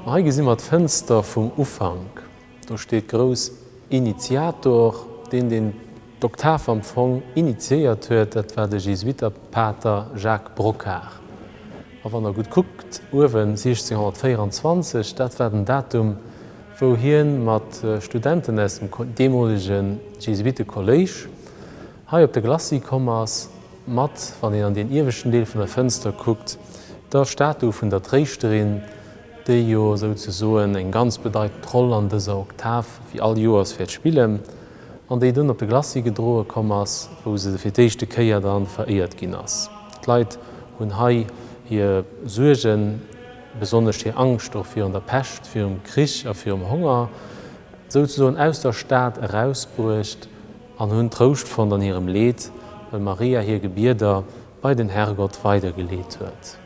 Ma hei gesi mer d'Fënster vum Ufank. Do steet grouss Initiator, deen deen d'Oktav am Fong initiéiert huet, dat war de Jesuiterpater Jacques Brocquart. A wann der gutt kuckt, uewen 1624, dat war den Datum, wou hien mat Studenten aus dem deemolege Jesuitekolléisch hei op de Glacis komm ass, mat, wann een an deen ieweschten Deel vun der Fënster kuckt, der Statu vun der Tréischterin, déi jo souzesoen eng ganz bedeitend Roll an dëser Oktav wéi all Joers wäert spillen, an déi dunn op de Glacis gedroe komm ass, wou se fir d'éischte Kéier dann veréiert ginn ass. D'Leit hunn hei hir Suergen, besonnesch hir Angscht och virun der Pescht, virum Krich a virum Honger, souzesoen aus der Stad erausbruecht an hunn Trouscht fonnt an hirem Leed, well Maria hir Gebieder bei den Herrgott weidergeleet huet.